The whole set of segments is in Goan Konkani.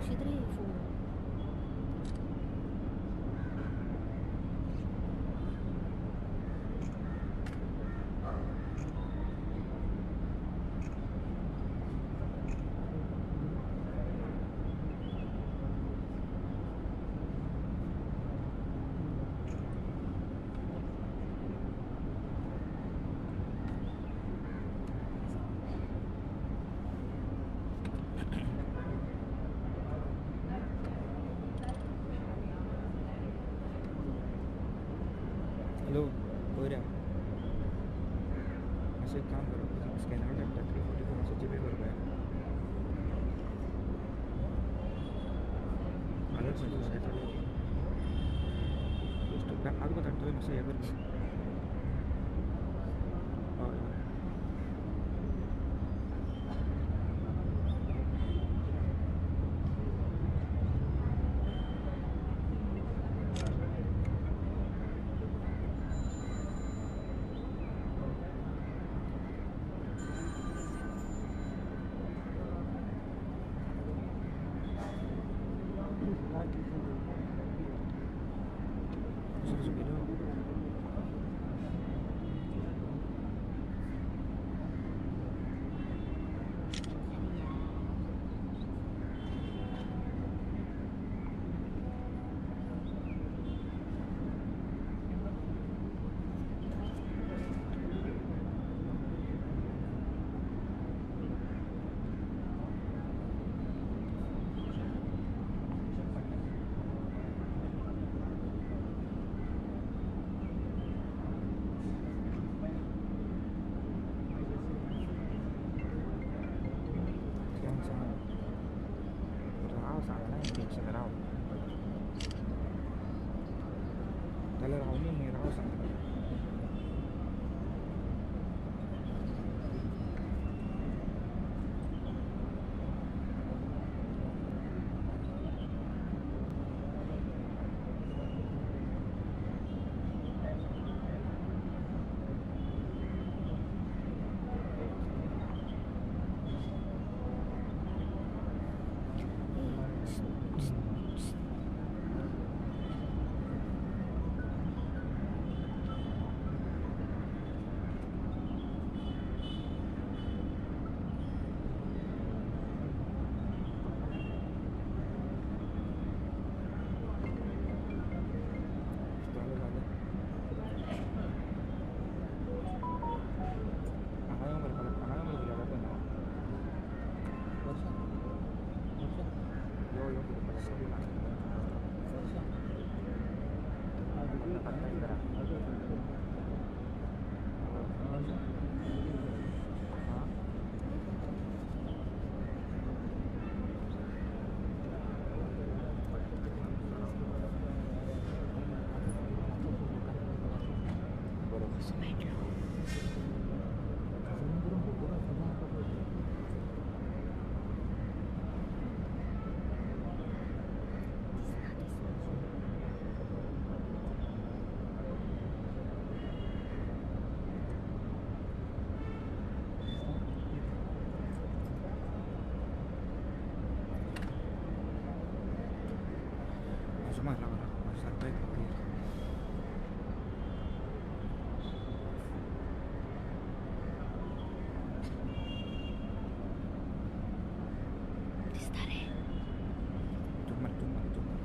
बशीत रे फोन. हॅलो बऱ्या मातशें एक काम करो, स्कॅनर धाडटा 344, मातशें जीपे कर पळया. आलर्ट खंयचो आतां गो धाडटा मातशें हें कर. हय हय. राव सांगना टेन्शन राव जाल्यार राव न्ही राव सांगता. कसो मेळटलो? दिसना दिसना. मातसो मार राव राव सारको येतलो क्लियर. दिसता रे. तूं मार तूं मार तूं मार.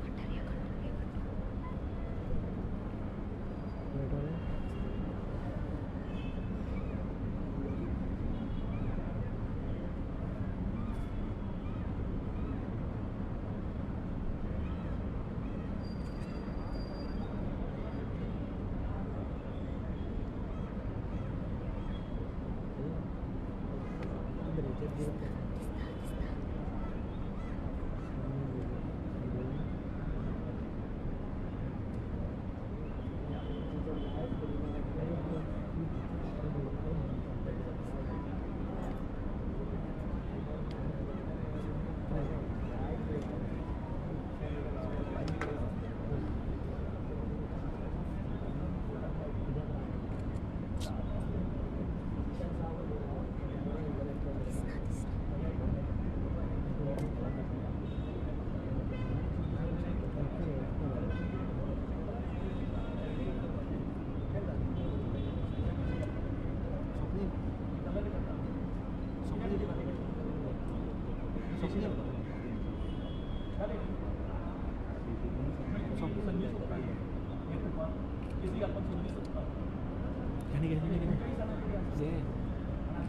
काडटा रे काडटा रे काडटा. दिसता दिसता. दिसना दिसना.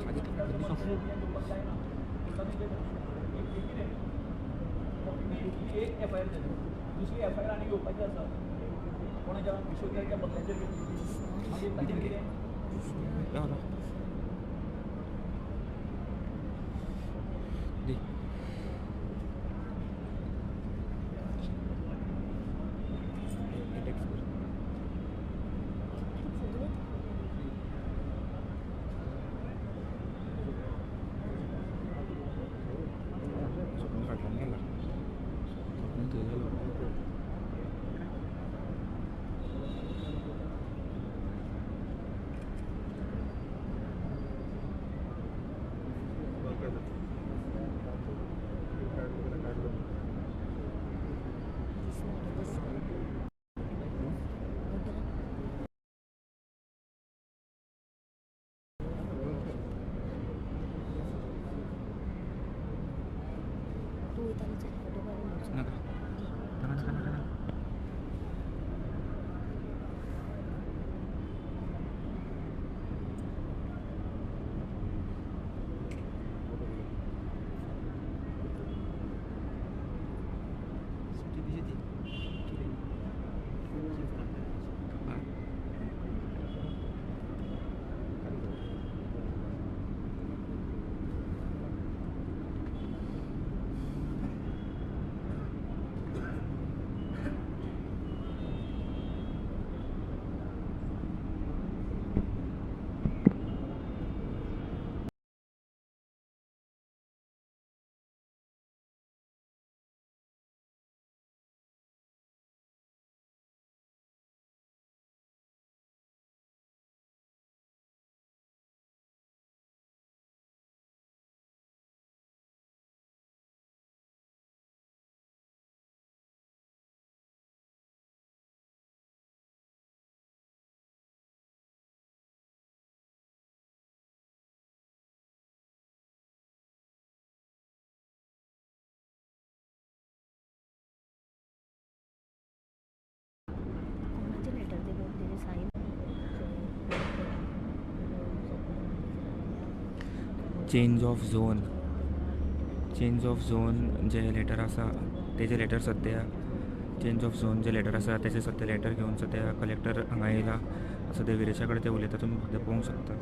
एक एफ I R जाली, दुसरी एफ I R आनी घेवपाची आसा कोणाच्या विश्वविद्यालयाच्या बंगल्याचेर घेतली, मागीर ताचेर कितें Change of zone, change of zone J letter आसा तेजे लेटर सद्या चेंज ऑफ झोन जे लेटर आसा तेजे सद्या लेटर घेवन सद्या कलेक्टर हांगा येयला. सद्या विरेशा कडेन ते उलयता, तुमी सद्या पळोवंक शकता.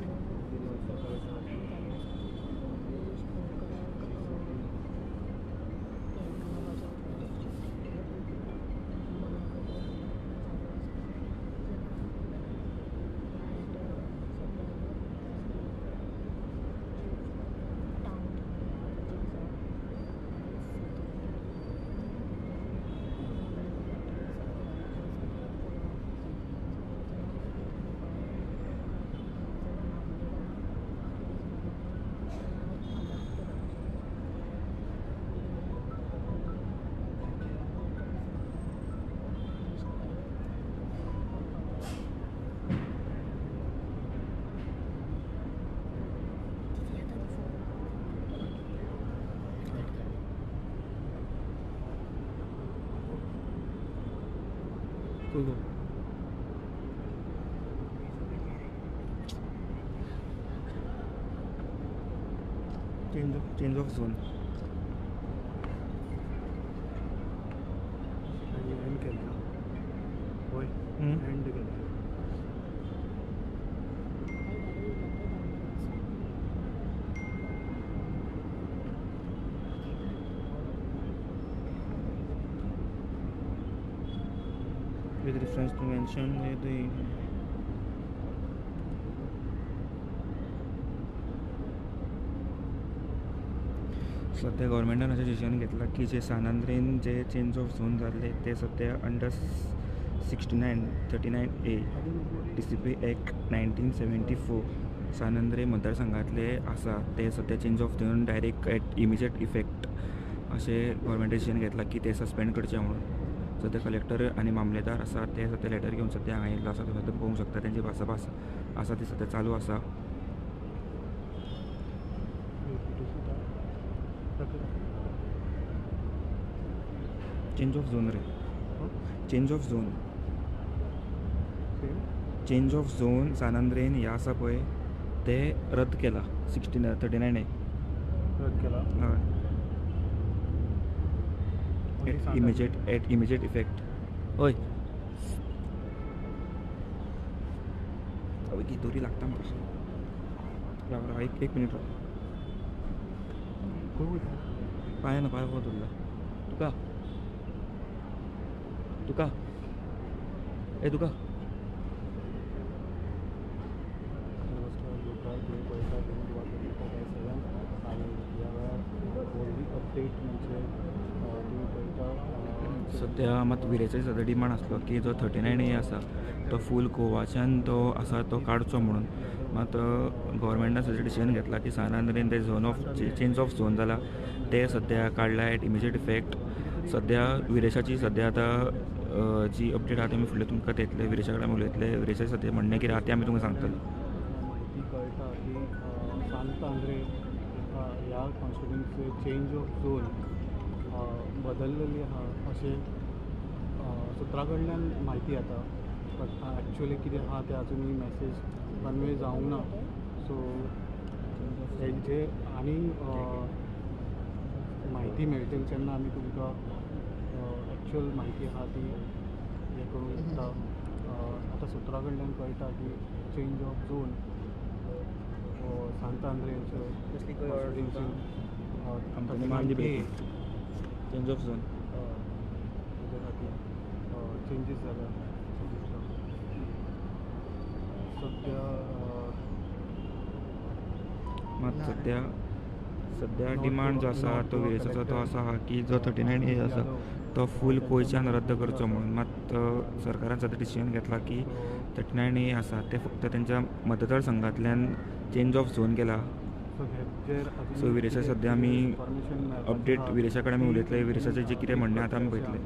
Change of zone. With reference to mention the सद्या गव्हर्मेंटान अशें डिसिजन घेतलां की जे सान आंद्रेन जे चेंज ऑफ झोन जाल्ले ते सद्या under 6939A DCP act 1974 San Andre मतदारसंघातले आसा ते सद्या change of zone direct at immediate effect अशें गव्हर्मेंट डिसिजन घेतलां की ते सस्पेंड करचे म्हणून. सद्या कलेक्टर आनी मामलेदार आसा ते सद्या लेटर घेवन सद्या हांगा येयल्लो आसा, तुमी सद्या पळोवंक शकता. तेंची भासाभास आसा ती सद्या चालू आसा. चेंज ऑफ झोन रे, change of zone, change of zone San आंद्रेन ह्या आसा पळय ते रद्द केला 39A रद्द केला. हय, एट इमिजिएट इफेक्ट. हय, आवय ती दोरी लागता म्हाका. राव राव, एक एक मिनीट राव. खंय वयता? पांय ना, पांय वत उरला. तुका तुका ए तुका. नमस्कार लोकांक, तुमी पळयता गोवा 24x7 आनी ह्या वेळार व्हडली अपडेट म्हणजे तुमी पळयता सद्या मात विरेचो सद्या डिमांड आसलो की जो 39A आसा तो फूल गोवाच्यान तो आसा तो काडचो म्हणून. मात गव्हर्मेंटान सद्या डिसिजन घेतला की सान आंद्रेन ते zone of change of zone जाला ते सद्या काडला एट इमिजिएट इफेक्ट. सद्या विरेशाची सद्या आतां जी अपडेट आहा ती आमी फुडले तुमकां दितले. विरेशा कडेन आमी उलयतले. विरेशाचें सद्या म्हणणें कितें आहा तें आमी तुमकां सांगतले. म्हायती कळटा की सांत आंद्रे ह्या कॉन्स्टिट्युन्सी चेंज ऑफ झोन बदललेली आहा अशें सुत्रा कडल्यान म्हायती येता, बट एक्चुअली कितें आहा तें आजुनूय मॅसेज कन्वे जावंक ना. सो हेजे आनी म्हायती मेळटली तेन्ना आमी तुमकां एक्चुअल म्हायती आहा ती हें करूंक शकता. आतां सुत्रा कडल्यान कळटा की चेंज ऑफ झोन सांत आंद्रेचो आमकां चेंज ऑफ झोन तेज्या खातीर चेंजीस जाल्या अशें दिसता सद्या. मात सद्या सद्या डिमांड जो आसा तो विरेशाचो तो आसा हा की जो 39A आसा तो फूल गोंयच्यान रद्द करचो म्हणून. मात सरकारान सद्या डिसिजन घेतला की 39A आसा ते फक्त तेंच्या मतदारसंघांतल्यान चेंज ऑफ झोन केला. सो विरेशा सद्या आमी अपडेट विरेशा कडेन आमी उलयतले. विरेशाचें जें कितें म्हणणें आहा तें आमी पळयतले.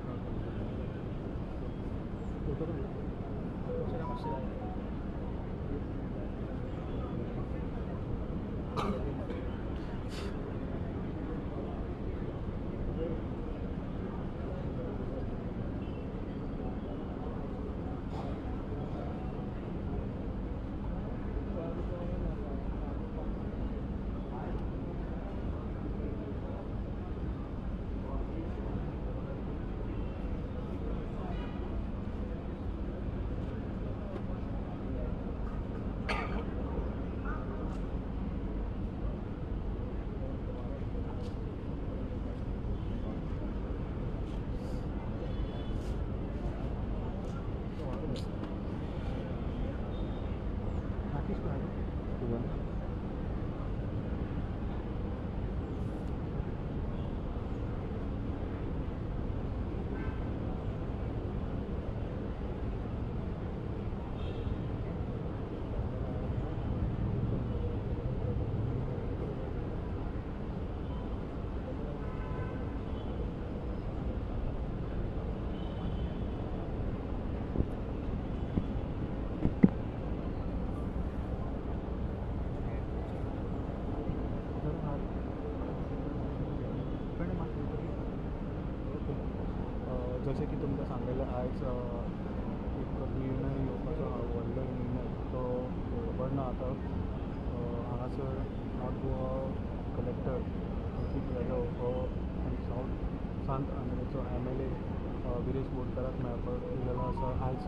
जशें की तुमकां सांगलेलें, आयज एक निर्णय घेवपाचो आहा, व्हडलो निर्णय, तो खबर ना आतां. हांगासर नॉर्थ गोवा कलेक्टर अंकीत यादव हो आनी सावथ सांत आंद्रेचो एमएलए विरेश बोरकाराक मेळपाक येयलेलो आसा. आयज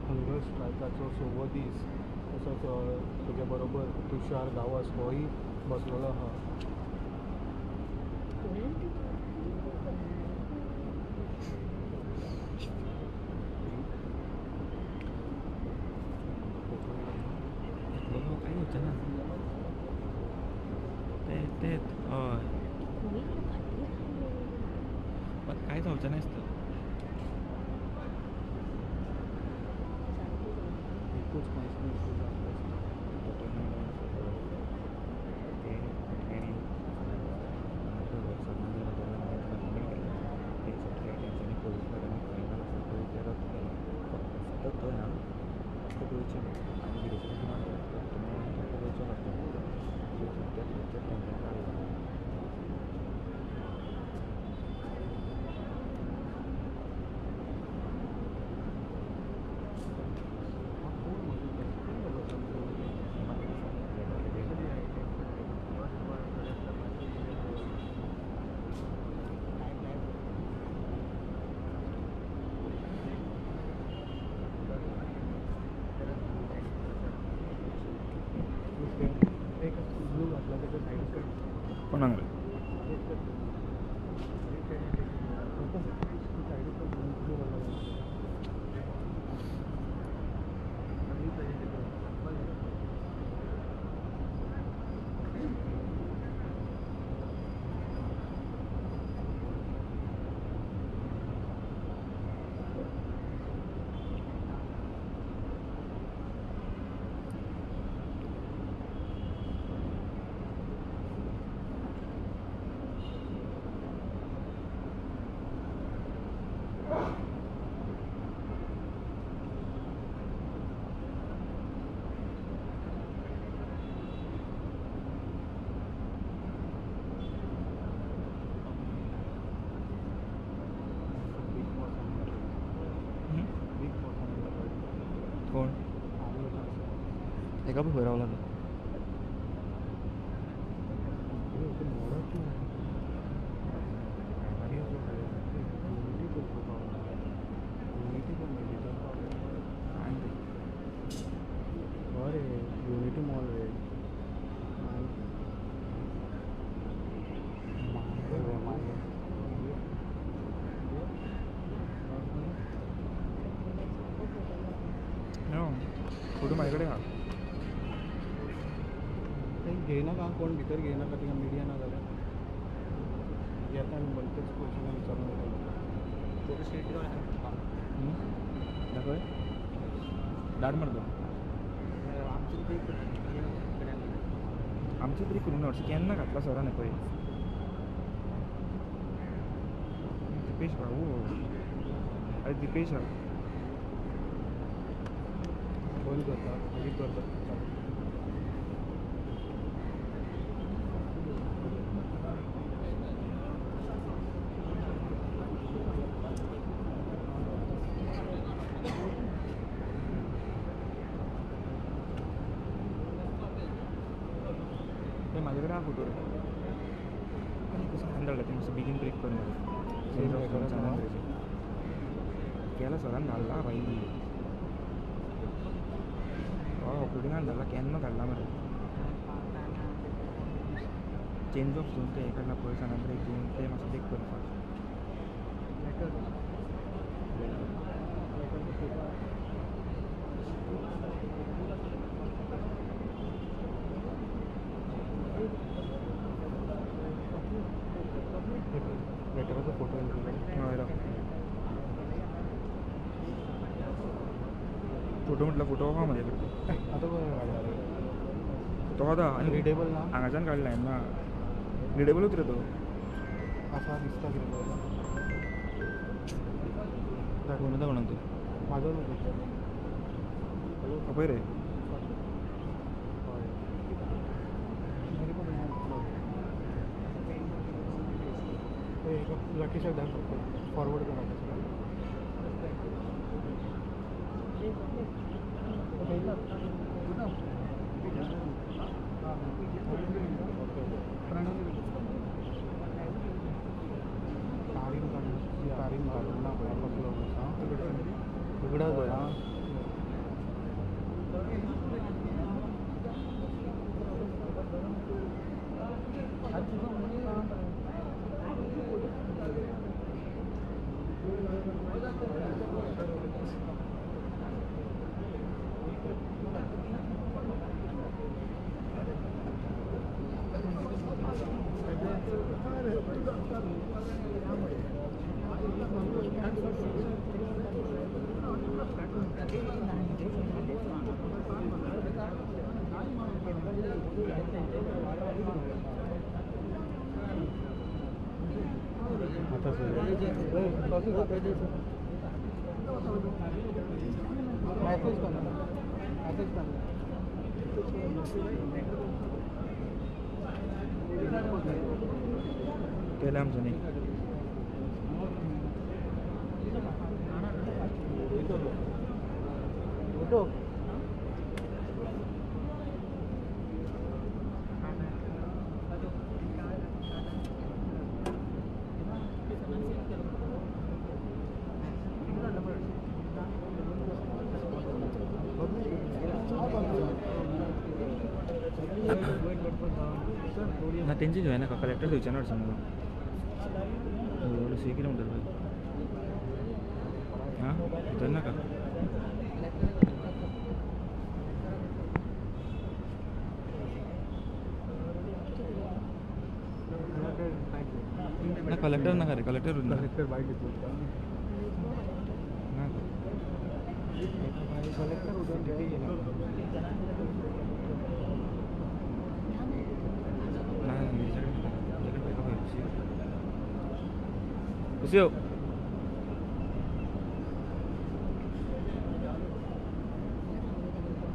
हंगर स्ट्रायकाचो सवो दीस, तसोच तेज्या बरोबर तुषार गांवस होय बसलेलो आहा. कांय येवचें ना ते तेच हय, मात कांय जावचें नासता. एकूच कॉन्स्टिट्युन्सी जाल्लें आसता. कोण म्हण कोणाक रे? कोण तेका बी खंय रावला तो? युनिटी मॉल रे. फोटो म्हाजे कडेन आहा. घेयनाका कोण भितर घेयनाका तिंगा मिडिया ना जाल्यार येता आनी भलतेच क्वेश्चनां विचारून वयतलो. दाखय धाड मरे तो. आमचे तरी करूं ना हरशीं केन्ना घातला सरान पळय. दिपेश भाऊ, अरे दिपेश आहा. बंद करता मागीर करता चालू. म्हाजे कडेन आहा फोटो. कसो धाडला तें मातसो बेगीन ब्रेक कर मरे. केला सरान धाडला भाई. हय अपलोडिंगान धाडला, केन्ना धाडला मरे. चेंज ऑफ झोन तें हें काडला पळय सान आंद्रे झोन तें मातसो ब्रेक कर फास्ट. लेटराचो फोटो. हय राव फोटो म्हटल्यार फोटो आहा म्हाजे कडेन. आतां खंय काडला तो आतां आनी रिडेबल ना हांगाच्यान काडला हांवें ना रिडेबलूच रे तो. आसा दिसता कितें पळय. कोण येता कोणाक तो म्हाजो न्हू तो. पळय रे. हय लकेशाक धाड फॉरवर्ड कर. कारीन काडून कारीन घालूंक ना पळय कसलो उगडा पळय. मॅसेज कर, मॅसेज कर. केलें आमच्यानी. फोटो ना तेंचे घेवया नाका, कलेक्टर थंयच्यान हाडचो न्हू. लुसियो कितें म्हणटा पळय. आं भितर नाका. ना कलेक्टर नाका रे, कलेक्टर कलेक्टर बाईक घेतलो ना. कलेक्टर उदक ना लुसियो.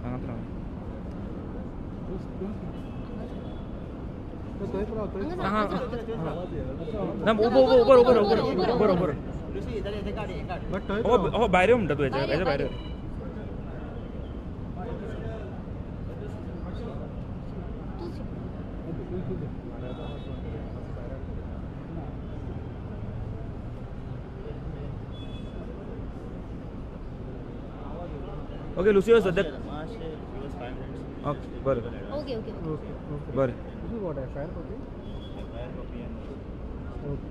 हांगात राव. ना उबो उबो उबो उबो उबो उबो उबो भायर म्हणटा तूं हेच्या हेच्या भायर. ओके लुसियो सद्याक ओके बरें ओके ओके ओके बरें. What FIR copy? FIR copy and okay.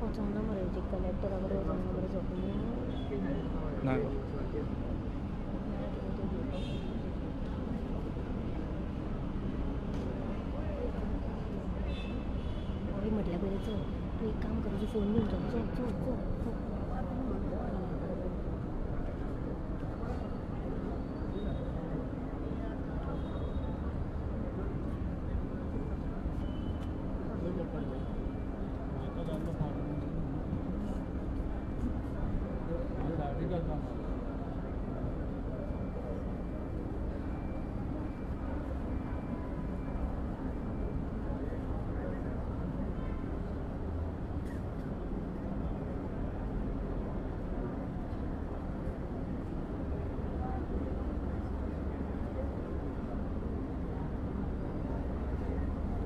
वचोंक ना मरे कलेक्टरा कडेन वचोंक ना मरे ना म्हटल्या पयलीं चल तूं एक काम कर, तुजो फोन घेवन चल चल चल चल चल.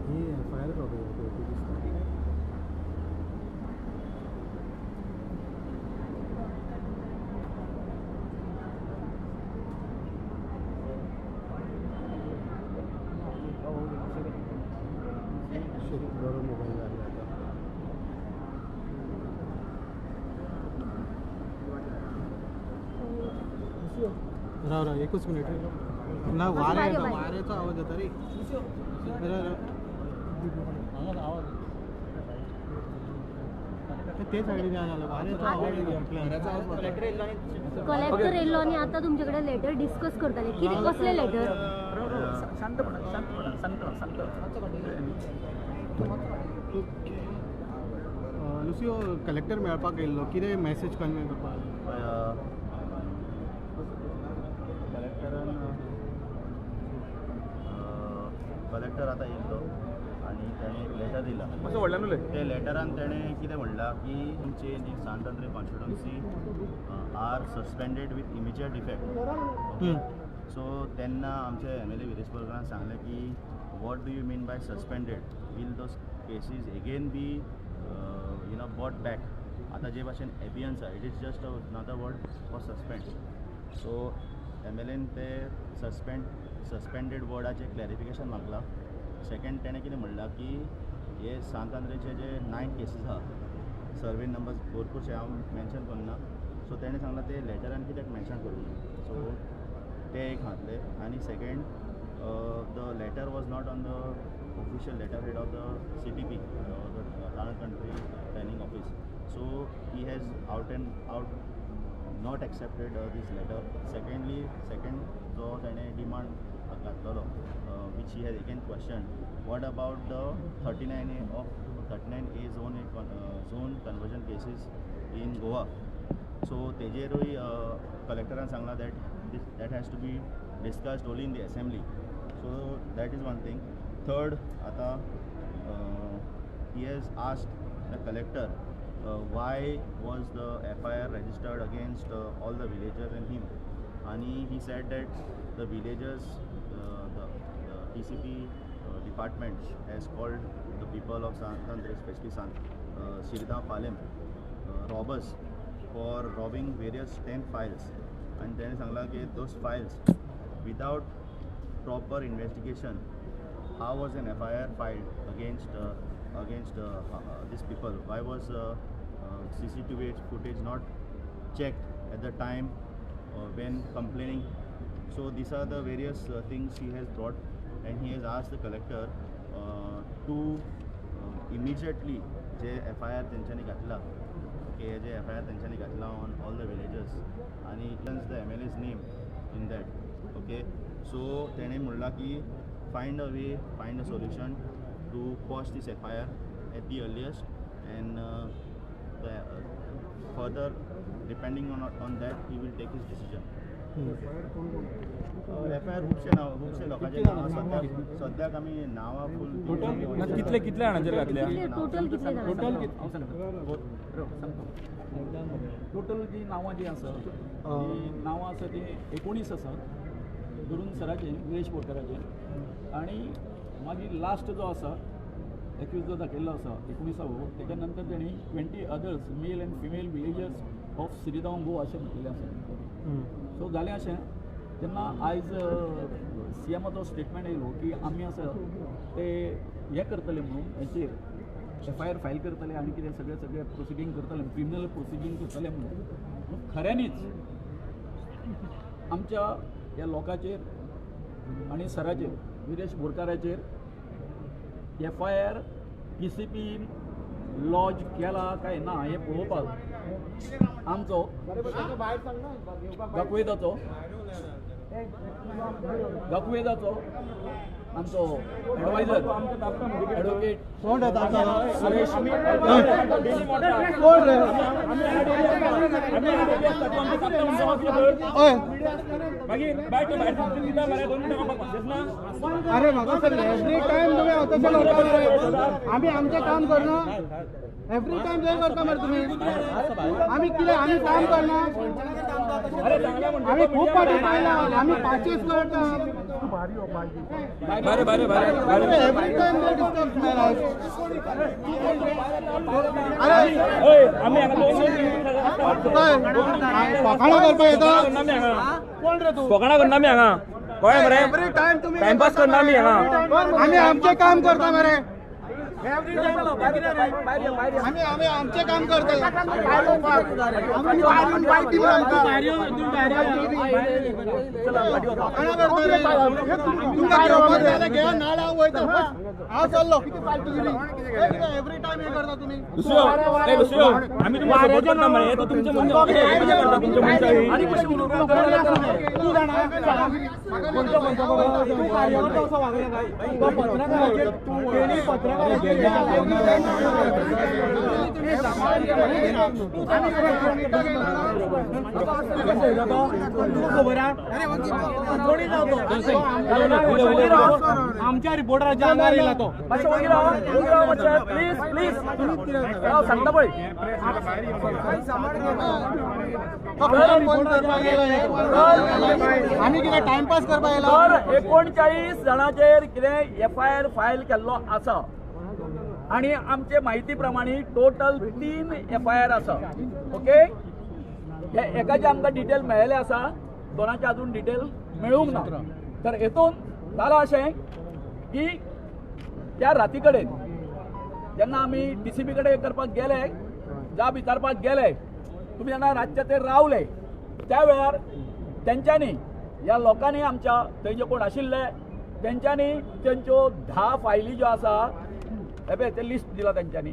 ही एफआयआर कॉपी दिसता. बरो मोबायल जाले आतां. राव राव एकूच मिनिट. ना वारे येता, वाऱ्याचो आवाज येता रे. राव ते सायडीन जालो वाऱ्याचो आवाज. कलेक्टर येयल्लो आनी आतां तुमचे कडेन लेटर डिस्कस करताले. कितें कसलें लेटर? शांतपणान शांतपणान सांगता सांगता. लुसियो कलेक्टर मेळपाक येयल्लो, कितें मॅसेज कन्वे करपाक? कलेक्टरान कलेक्टर आतां येयल्लो आनी तेणें एक लेटर दिलां. मातसो व्हडल्यान उलय. ते लेटरान तेणें कितें म्हणलां की change in Sant Andre constituency are suspended with immediate effect. So तेन्ना आमचे एम एल ए विरेश बोरकारान सांगलें की what do you mean by suspended, will those cases again be you know brought back. आतां जे भाशेन एबियन्स आहा, it is just another word for suspend. So M L N ते सस्पेंडेड वर्डाचें क्लॅरिफिकेशन मागलां. सेकंड तेणें कितें म्हणलां की हे सांत आंद्रेचे जे 9 केसीस आहा, सर्वे नंबर्स भरपूरशे हांव मेन्शन करना. सो तेणें सांगलां ते लेटरान कित्याक मेन्शन करूं ना. सो ते एक घातले. आनी second, the letter was not on the official letter head of the CTP, the Town Country Planning office. So he has out and out not accepted this letter. Secondly, second जो तेणें डिमांड घातलेलो, which he has again question, what about the 39A of 39A zone zone conversion cases in Goa. So तेजेरूय कलेक्टरान सांगलां that this that has to be discussed only in the assembly. So that is one thing. Third, आतां he has asked the collector why was the FIR registered against all the villagers and him. And he said that the villagers, the TCP department has called the people of Sant Andre, specially Siridao Palem robbers for robbing various 10 files. आनी तेणें सांगलां की those files without proper investigation how was an FIR filed against these people? Why was CCTV footage not checked at the time when complaining? So these are the various things he has brought, and he has asked the collector to immediately J FIR तेंच्यांनी घातला, okay, J FIR तेंच्यांनी घातला on all the villagers आनी the MLA's name in that, okay. So तेणें म्हणलां की find a way, find a solution to quash this FIR at the earliest, and further depending on that he will take his decision. FIR खुबशे नांव, खुबशे लोकांचे नांव सद्याक आमी नांवां फूल कितले कितले जाणांचेर घातल्या? टोटल कितले जाणां? टोटल जी नांवां जी आसा ती नांवां आसा ती 19 आसा, धरून सराचें विरेश बोरकाराचें, आनी मागीर लास्ट जो आसा एक्यूज जो दाखयल्लो आसा 19वो, तेच्या नंतर तेणी 20 others male and female villagers of Siridao Goa अशें म्हटलेलें आसा. सो जालें अशें जेन्ना आयज सी एमाचो स्टेटमेंट येयलो की आमी आसा ते हें करतले म्हणून हेचेर FIR file करतले आनी कितें सगळें सगळें प्रोसिडींग करतले, क्रिमिनल प्रोसिडींग करतले म्हणून, खऱ्यांनीच आमच्या ह्या लोकांचेर आनी सराचेर विरेश बोरकाराचेर FIR PCP lodge केला काय ना हें पळोवपाक आमचो दाखवेदाचो आमचो एडवायजर एडवोकेट सुरेश अरे म्हाका एवरी टायम तुमी तशें करता मरे, आमी आमचें काम करना, एवरी टायम जंय करता मरे तुमी. आमी कितें आमी काम करना, आमी खूब फावटी पायला, आमी पाचीस करता. Every time they disturb my life. अरे फकाणां करपा येता कोण रे तूं? फकाणां करना आमी हांगा, कळ्ळें मरे? एवरी टायम तुमी टायमपास करना आमी हांगा, आमी आमचें काम करता मरे, आमी आमी आमचें काम करता. तुमकां घेवपाक जाय जाल्यार घेया, नाल्यार हांव वयता, हांव चल्लो. एवरी टायम हें करता तुमी. आमी तुमकां सपोर्ट करता मरे, तुमचें आमच्या रिपोर्टराच्या आंगार येयला तो. प्लीज प्लीज सांगता पळय, आमी कितें टायमपास करपाक येयला? तर 39 जाणांचेर कितें FIR file केल्लो आसा आनी आमचे म्हायती प्रमाणे टोटल 3 FIR आसा. ओके, हे एकाचे आमकां डिटेल मेळ्ळेले आसा, दोनाचे अजून डिटेल मेळूंक ना. तर हेतून जालां अशें की त्या राती कडेन जेन्ना आमी DCP कडेन करपाक गेले, जाब विचारपाक गेले, तुमी जेन्ना रातचे ते रावले त्या वेळार तेंच्यांनी ह्या लोकांनी आमच्या थंय जे कोण आशिल्ले तेंच्यांनी तेंच्यो 10 फायली ज्यो आसा हे पळय ते लिस्ट दिला तेंच्यांनी,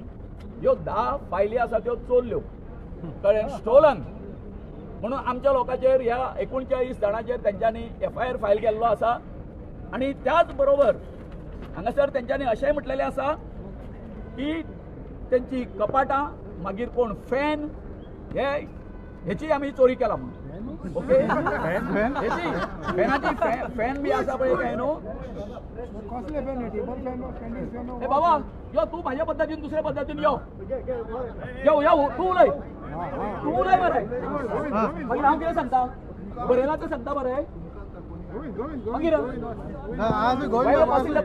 ह्यो 10 फायली आसा त्यो चोरल्यो, कळ्ळें, स्टोलन म्हणून आमच्या लोकांचेर ह्या 39 जाणांचेर तेंच्यांनी FIR file केल्लो आसा. आनी त्याच बरोबर हांगासर तेंच्यांनी अशेंय म्हटलेलें आसा की तेंची कपाटां मागीर कोण फॅन हे हेची आमी चोरी केला म्हणून. ओके, हेची फॅनाची फॅन बी आसा पळय काय न्हू. ए बाबा यो तूं म्हाज्या पद्दतीन दुसऱ्या पद्दतीन यो यो यो तूं उलय, तूं उलय मरे. मागीर हांव कितें सांगता, बरयलां तें सांगता मरे. मागीर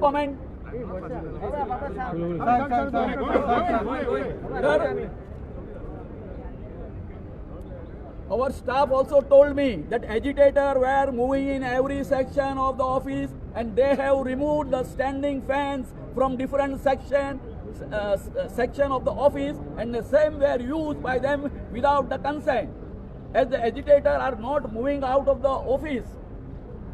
कॉमेंट तर Our staff also told me that agitators were moving in every section of the office and they have removed the standing fans from different section of the office and the same were used by them without the consent. As the agitators are not moving out of the office,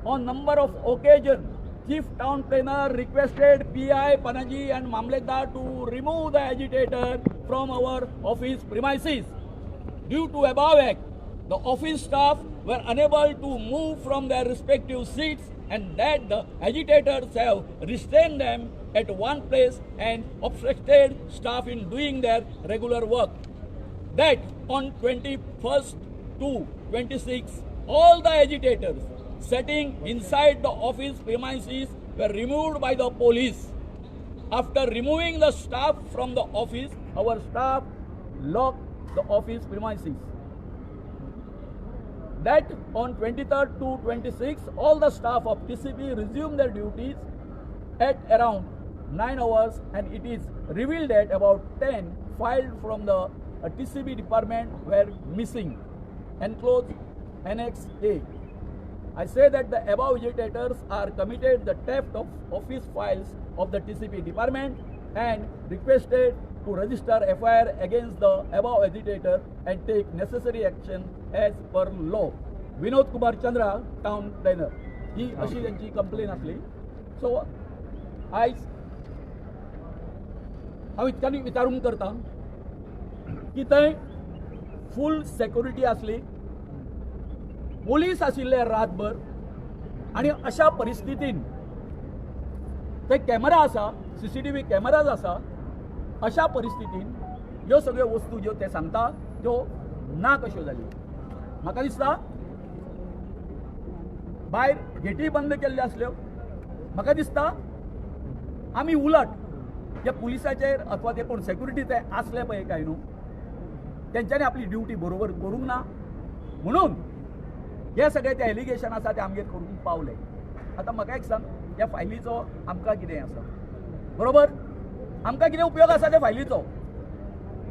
on number of occasions, Chief Town Planner requested PI Panaji and Mamletdar to remove the agitator from our office premises. Due to above act, the office staff were unable to move from their respective seats and that the agitators have restrained them at one place and obstructed staff in doing their regular work. That on 21st to 26, all the agitators sitting inside the office premises were removed by the police. After removing the staff from the office, our staff locked the office premises. That on 23rd to 26th, all the staff of TCP resumed their duties at around 9 hours, and it is revealed that about 10 filed from the TCP department were missing. Enclosed Annex A. I say that the above agitators are committed the theft of office files of the TCP department and requested to register FIR against the above agitator and take necessary action as per law. Vinod Kumar Chandra, town planner. ही अशी त्यांची कंप्लेन असली. सो आयज हांव इतक्यांनी विचारूंक करता की थंय फूल सेक्युरिटी आसली, पोलीस आशिल्ले रातभर, आनी अशा परिस्थितीन थंय कॅमेरा आसा, CCTV cameras आसा, अशा परिस्थितीन ह्यो सगळ्यो वस्तू ज्यो ते सांगता त्यो ना कश्यो जाल्यो. म्हाका दिसता भायर गेटी बंद केल्ल्यो आसल्यो. म्हाका दिसता आमी उलट जे पुलिसाचेर अथवा ते कोण सेक्युरिटी ते आसले पळय काय न्हू, तेंच्यांनी आपली ड्युटी बरोबर करूंक ना म्हणून हे सगळे ते एलिगेशन आसा ते आमगेर करूंक पावले. आतां म्हाका एक सांग, ह्या फायलीचो आमकां कितें आसा, बरोबर? आमकां कितें उपयोग आसा त्या फायलीचो?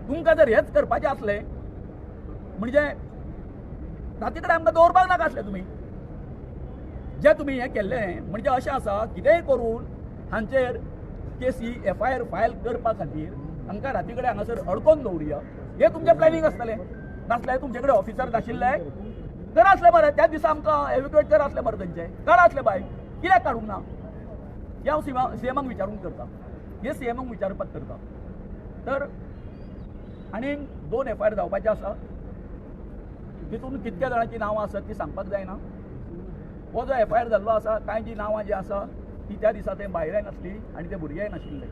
तुमकां जर हेच करपाचें आसलें म्हणजे राती कडेन आमकां दवरपाक नाका आसलें. तुमी जे तुमी हें केल्लें म्हणजे अशें आसा, कितेंय करून हांचेर केसी FIR file करपा खातीर तांकां राती कडेन हांगासर अडकोवन दवरुया, हें तुमचें प्लॅनिंग आसतलें. नासल्यार तुमचे कडेन ऑफिसर नाशिल्ले कर आसले बरें, त्याच दिसा आमकां एव्हिक्युएट कर आसले बरें, तेंचे काड आसले बाय, कित्याक काडूंक ना? हें हांव सीएमाक विचारूंक करता, हें सीएमाक विचारपाक करता. तर आनी 2 FIR जावपाचे आसा, तितून कितक्या जाणांची नांवां आसात ती सांगपाक जायना. हो जो FIR जाल्लो आसा, कांय जी नांवां जी आसा ती त्या दिसा ते बायलांय नासली आनी ते भुरग्यांय नाशिल्ले,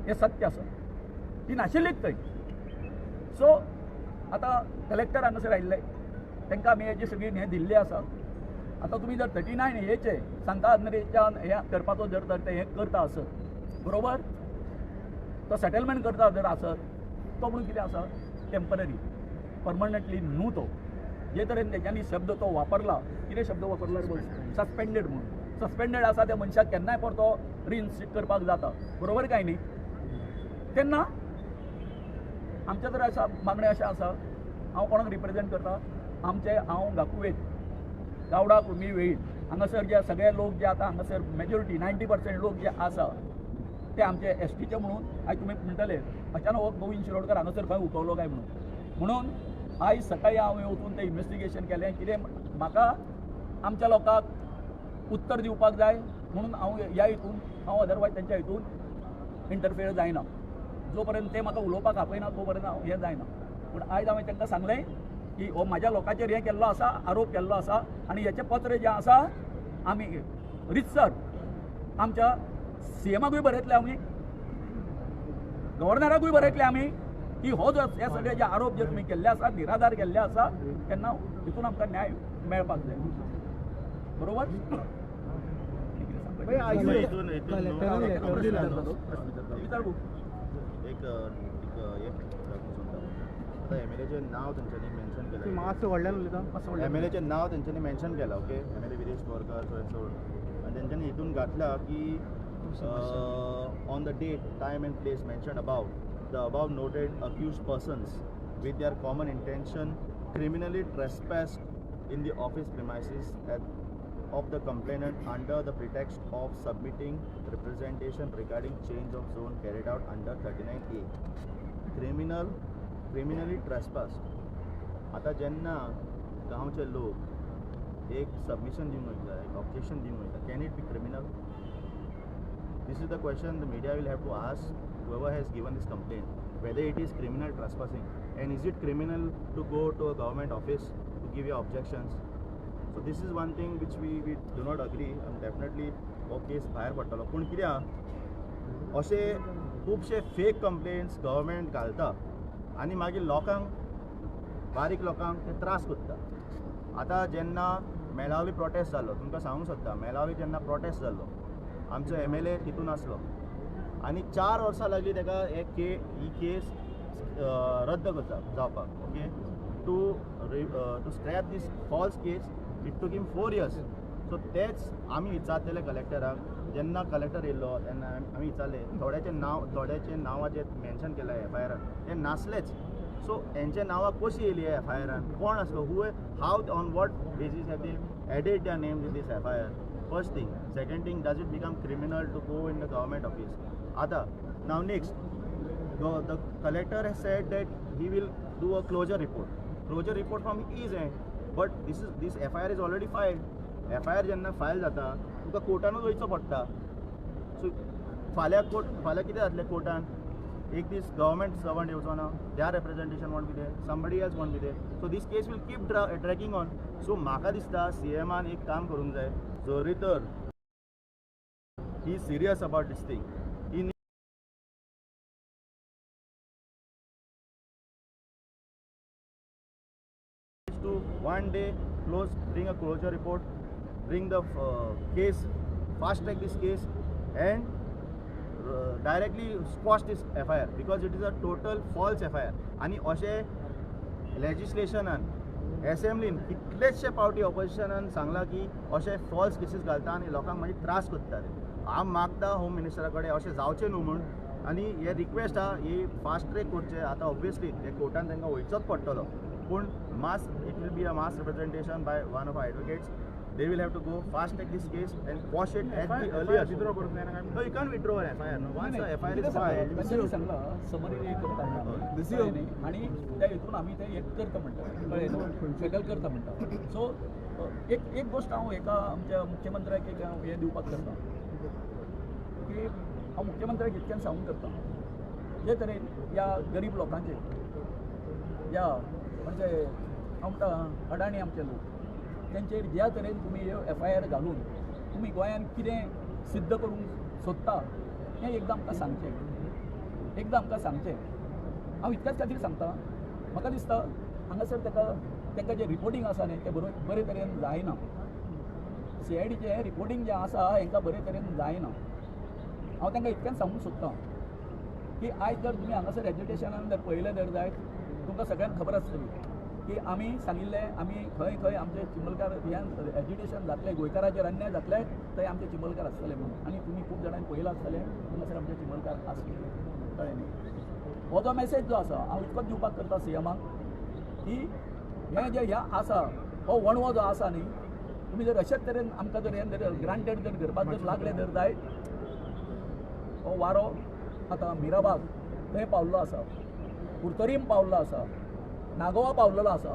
हें सत्य आसा, ती नाशिल्लीच थंय. सो आतां कलेक्टर हांगासर आयिल्ले, तांकां आमी हेजी सगळी हें दिल्ली आसा. आतां तुमी जर 39 हेचे सांता आंद्रेच्यान हें करपाचो जर तर ते हें करता आसत, बरोबर, तो सेटलमेंट करता जर आसत, तो म्हणून कितें आसा टेम्पररी, परमनंटली न्हू. तो जे तरेन तेंच्यांनी शब्द तो वापरला, कितें शब्द वापरला सस्पेंडेड म्हणून, सस्पेंडेड आसा त्या मनशाक केन्नाय परतो रिइन्स्टिट करपाक जाता, बरोबर काय न्ही? तेन्ना आमचें तर आसा मागणें अशें आसा, हांव कोणाक रिप्रेजेंट करता, आमचें हांव गाकुवेत गावडा कुणबी वेळीप हांगासर जे सगळे लोक जे आतां हांगासर मेजॉरिटी 90% लोक जे आसा ते आमचे STचे म्हणून आयज तुमी म्हणटले अचानक हो गोविंद शिरोडकर हांगासर खंय उठवलो काय म्हणून. म्हणून आयज सकाळी हांवें वचून तें इन्वेस्टिगेशन केलें, कितें म्हाका आमच्या लोकांक उत्तर दिवपाक जाय म्हणून हांव ह्या हितून, हांव अदरवायज तेंच्या हितून इंटरफेयर जायना. जो पर्यंत ते म्हाका उलोवपाक आपयना तो पर्यंत हांव हें जायना. पूण आयज हांवें तांकां सांगलें की हो म्हाज्या लोकांचेर हें केल्लो आसा, आरोप केल्लो आसा आनी हेचें पत्र जें आसा आमी रितसर आमच्या सीएमाकूय बरयतले, आमी गव्हर्नराकूय बरयतले आमी की हो जो हे सगळे जे आरोप जे तुमी केल्ले आसा, निराधार केल्ले आसा, तेन्ना हितून आमकां न्याय मेळपाक जाय, बरोबर? आतां एमएलएचें नांव तेंच्यांनी मेन्शन केलां, मातसो व्हडल्यान उलयता, एमएलएचें नांव तेंच्यांनी मेन्शन केलां, okay, MLA Viresh Borkar so so, आनी तेंच्यांनी हितून घातलां की On the date, time and place mentioned above, the above noted accused persons with their common intention criminally trespassed in the office premises of the complainant under the pretext of submitting representation regarding change of zone carried out under 39A. Criminally trespassed. आता जेन्ना गांवचे लोक एक सबमिशन दिवंक वयता, एक ऑब्जेक्शन दिवंक वयता, can it be criminal? This is the question the media will have to ask whoever has given this complaint, whether it is criminal trespassing and is it criminal to go to a government office to give your objections. So this is one thing which we do not agree, and definitely हो केस भायर पडटलो. पूण कित्याक अशे खुबशे फेक कंप्लेंट्स गव्हर्मेंट घालता आनी मागीर लोकांक, बारीक लोकांक ते त्रास करता. आतां जेन्ना मेलावली प्रोटेस्ट जालो, तुमकां सांगूंक सोदता, मेलावली जेन्ना प्रोटेस्ट जालो आमचो MLA तितून आसलो आनी 4 वर्सां लागली ताका एक ही केस रद्द करता जावपाक. Okay, to scrap this false case it took him 4 years. So तेच आमी विचारतले कलेक्टराक, जेन्ना कलेक्टर येयल्लो तेन्ना आमी विचारले थोड्याचे नांवां जे मेन्शन केलां एफआयआरान ते नासलेच. सो हेंच्या नांवां कशी येयली एफआयआरान, कोण आसलो, who, how, on what basis have they added their names in this FIR? First thing. Second thing, does it become criminal to go in the government office? आता now next, the collector has said that he will do a closure report. Closure report from his end, but this FIR is already filed. FIR जेन्ना फायल जाता तुका कोर्टानूच वयचो पडटा. सो फाल्यां कितें जातलें कोर्टान? एक दीस गव्हर्मेंट सर्वंट येवचो ना, their representation won't be there, somebody else won't be there. So this case will keep dragging on. So म्हाका दिसता सीएमान एक काम करूंक जाय, जरी तर he serious about this thing, he needs to one day close, bring a closure report, bring the case, fast track this case and directly squash this FIR, because it is a total false FIR. आनी अशें लेजिस्लेशनान एसेंब्लीन कितलेशे पावटी ऑपोजिशनान सांगलां की अशे फॉल्स केसीस घालता आनी लोकांक मागीर त्रास करता. हांव मागता होम मिनिस्टरा कडेन अशें जावचें न्हू म्हूण, आनी हे रिक्वेस्ट आहा ही फास्ट ट्रॅक करचें. आतां ऑब्वियसली ते कोर्टान तांकां वयचोच पडटलो, पूण mass, it will be a mass representation by one of our advocates. They will have to go fast track this case and quash it at the earliest. No, you can't withdraw an FIR. No, once the FIR is filed, सांगला समरी करता आनी त्या हितून आमी ते एक करता म्हणटा, कळ्ळें न्हू, सेटल करता म्हणटा. सो एक एक गोश्ट हांव एका आमच्या मुख्यमंत्र्याक एक हांव हें दिवपाक करता की हांव मुख्यमंत्र्याक इतक्यान सांगूंक करता, जे तरेन ह्या गरीब लोकांचे, ह्या म्हणजे हांव म्हणटा अडाणी आमचे लोक, तेंचेर ज्या तरेन तुमी FIR घालून तुमी गोंयान कितें सिद्ध करूंक सोदता हें एकदां आमकां सांगचें, एकदां आमकां सांगचें. हांव इतल्याच खातीर सांगता, म्हाका दिसता हांगासर ताका तांकां जें रिपोर्टींग आसा न्ही तें बरे तरेन जायना. CIDचें रिपोर्टींग जें आसा हेंकां बरे तरेन जायना. हांव तांकां इतल्यान सांगूंक सोदतां की आयज जर तुमी हांगासर एज्युकेशनान जर पळयलें जर जायत तुमकां सगळ्यांक खबर आसतली की आमी सांगिल्लें आमी खंय खंय आमचे चिंबलकार ह्यान एज्युकेशन जातलें, गोंयकाराचेर अन्याय जातले थंय आमचे चिंबलकार आसतले म्हणून. आनी तुमी खूब जाणांनी पळयलां आसतलें हांगासर आमचे चिंबलकार आसले, कळ्ळें न्ही. हो जो मॅसेज जो आसा हांव इतकोच दिवपाक करता सीएमाक की हें जें ह्या आसा हो वणवो जो आसा न्ही, तुमी जर अशेच तरेन आमकां जर हें जर ग्रांटेड जर करपाक जर लागले जर जायत, हो वारो आतां मिराबाग थंय पावल्लो आसा, कुर्तरीम पावल्लो आसा, नागोवा पावलेलो आसा.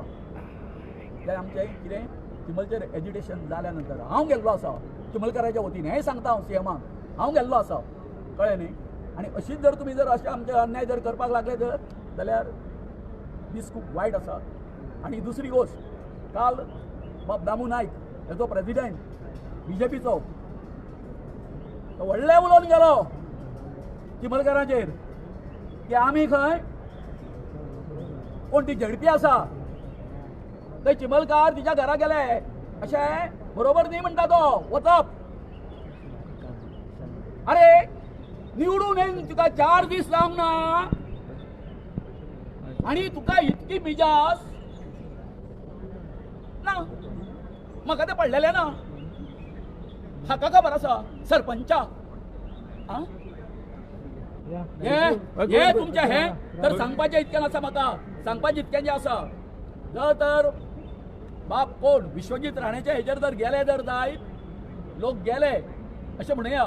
ते आमचें कितें चिंबलचेर एज्युकेशन जाल्या नंतर हांव गेल्लो आसा चिंबलकाराच्या वतीन, हेंय सांगता हांव सीएमाक, हांव गेल्लो आसा, कळ्ळें न्ही. आनी अशीच जर तुमी जर अशें आमचे अन्याय जर करपाक लागले जर जाल्यार दीस खूब वायट आसा. आनी दुसरी गोश्ट, काल बाब दामू नायक हेजो प्रेजिडेंट बीजेपीचो तो व्हडलें उलोवन गेलो चिंबलकारांचेर की आमी खंय कोण ती झेडपी आसा थंय चिंबलकार तिच्या घरा गेले अशें बरोबर न्ही म्हणटा तो वचप. अरे निवडून येवन तुका 4 दीस जावंक ना आनी तुका इतकी मिजास ना, म्हाका तें पडलेलें ना. हाका खबर आसा सरपंचा, हे तुमचें हें तर सांगपाचें इतकें आसा म्हाका, सांगपाचें इतकें जें आसा, जर तर बाब कोण विश्वजीत राणेच्या हेजेर जर गेले जर जायत लोक गेले अशें म्हणुया,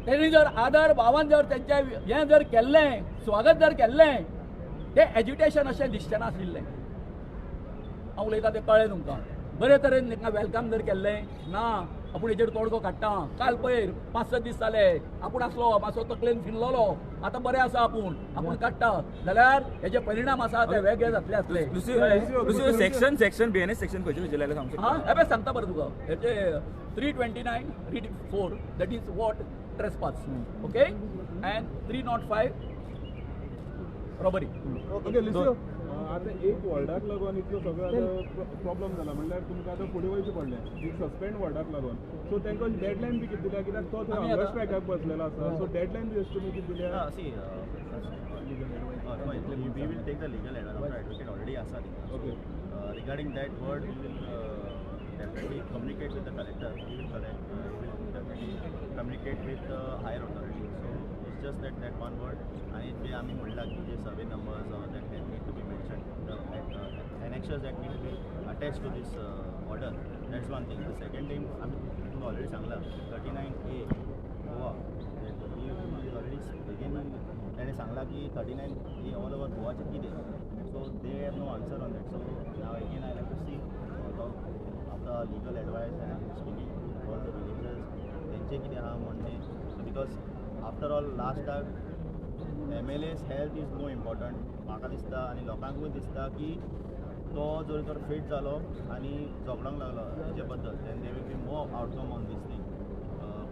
तेणी जर आदर भावान जर तेंचें हें जर केल्लें, स्वागत जर केल्लें, तें एज्युटेशन अशें दिसचें नाशिल्लें. हांव उलयता तें कळ्ळें तुमकां? बरे तरेन तांकां welcome जर केल्लें ना, आपूण हेजेर तोडगो काडटा, काल पयर 5-6 दीस जाले आपूण आसलो मातसो तकलेन फिरलेलो, आतां बरें आसा आपूण, आपूण काडटा, जाल्यार हेजे परिणाम आसा ते वेगळे जातले आसले. सेक्शन सेक्शन बीएनएस सेक्शन खंयचे खंयचे लायले सांगू शकता? हां, सांगता बरें तुका. हेचे 329 3 4 that is what trespass, okay, and 305 robbery. Okay Lucio, आतां एक वर्डाक लागून इतलो सगळो आतां प्रॉब्लम जाला, म्हणल्यार तुमकां आतां फुडें वयचें पडलें एक सस्पेंड वर्डाक लागून. सो तांकां डेडलायन बी कितें दिल्या? कित्याक तो थंय हंगर स्ट्रायकाक बसलेलो आसा, सो डेडलायन बी अशी तुमी कितें दिल्या? See, we will take the legal advice. आमचो एडवोकेट ऑलरेडी आसा. Okay. Regarding that word we will definitely communicate with the collector, we will collect, we will definitely communicate with the higher authority. So it's just that that one word. आणि जे आमी म्हणलां की जे survey numbers that need to be mention, the annexures that need to be attach to this order, that's one thing. The second thing आमी तुमकां ऑलरेडी सांगलां, 39A Goa is already again, ताणें सांगलां की 39A all over गोवाचें कितें, so they have no answer on that. So now again I have to see after legal advice and speaking to all the villagers तेंचें कितें आहा म्हणणें, because after all लास्टाक MLA's health is more important म्हाका दिसता आनी लोकांकूय दिसता की तो जर तर फिट जालो आनी झगडोंक लागलो हेजे बद्दल, then there will be more outcome on this thing.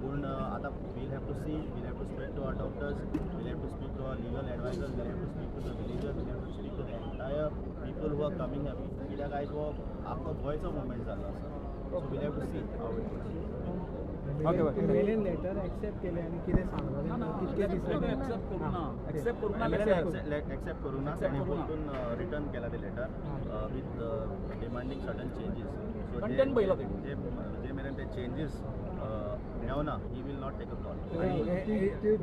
पूण आतां we'll have to see, we'll have to speak to our doctors, we'll have to speak to our legal advisors, we'll have to speak to the villagers, we'll have to speak to the entire people who are coming here. कित्याक आयज हो आख्खो गोंयचो मुवमेंट जाल्लो आसा, so we'll have to see how it goes. MLN letter accept केलें आनी कितें सांगलां कितके दिसांनी? एक्सेप्ट करूं ना, एक्सेप्ट करूं ना. एक्सेप्ट करूं ना, ताणें परतून रिटर्न केला ते letter with demanding certain changes. So content पयला तेणी. जे जे मेरेन ते चेंजीस मेवना, he will not take a call.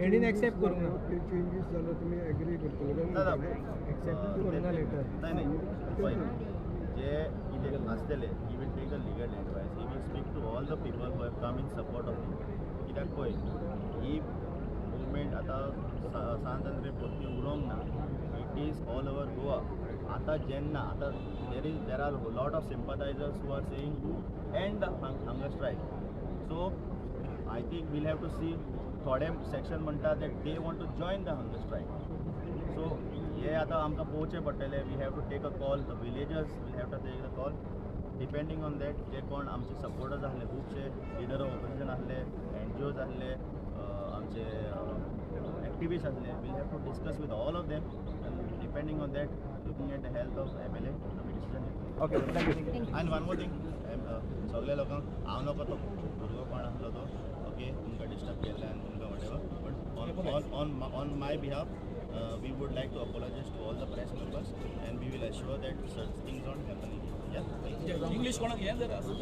हेणीन accept करूंक ना. ते चेंजीस जाल्यार तुमी एग्री करतले काय? एक्सेप्ट करूंक ना लेटर. नाही नाही, पळय जे कितें आसतलें, he will take a legal advice, he will speak to all the people who have come in support of him. कित्याक पळय ही मुवमेंट आतां सांत आंद्रे पुरती उरोंक ना, it is all over Goa. आतां जेन्ना आतां there are lot of sympathizers who are saying to end the hunger strike, so I think we'll have to see. थोडे सेक्शन म्हणटा that they want to join the hunger strike. So हे आतां आमकां पळोवचें पडटलें. We have to take a call, the villagers will have to take the call. Depending on that जे कोण आमचे सपोर्टर्स आहले, खुबशे लिडर ऑफ ऑपोजिशन आहले, एनजीओज आहले, आमचे एक्टिविस्ट आहले, we'll have to discuss with all of them and depending on that, looking at the health of MLA, आमी डिसिजन घेतले. Okay, thank you. आनी वन मोर थिंग, सगल्या लोकांक हांव नको तो भुरगो कोण आसलो तो, ओके, तुमकां डिस्टर्ब केल्ल्यान तुमकां whatever, but on my behalf we would like to apologize to all the press members and we will assure that such things don't happen again. Yeah, thank you. English कोणाक हें जर आसा.